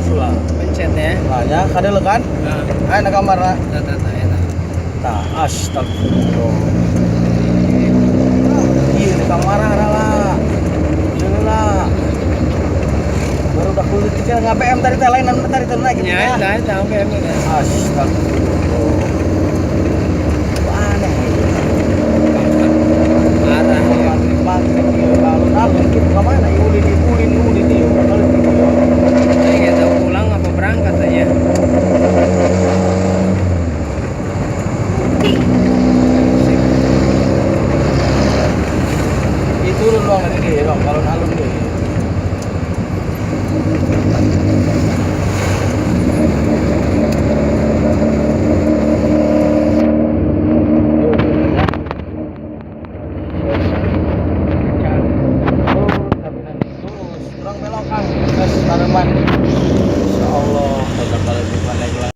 Sulah. Pencet ya. Nah, ya, kadeuleuk kan? Nah, Ayo na kamarna. tah tah tah eta. Tah, astagfirullah. Iya, di kamar lah. Ieu lah. Baru udah kulit teh nggak BM tadi teh lain anu tadi teh naik gitu Nya ya. Eta eta BM eta. Astagfirullah.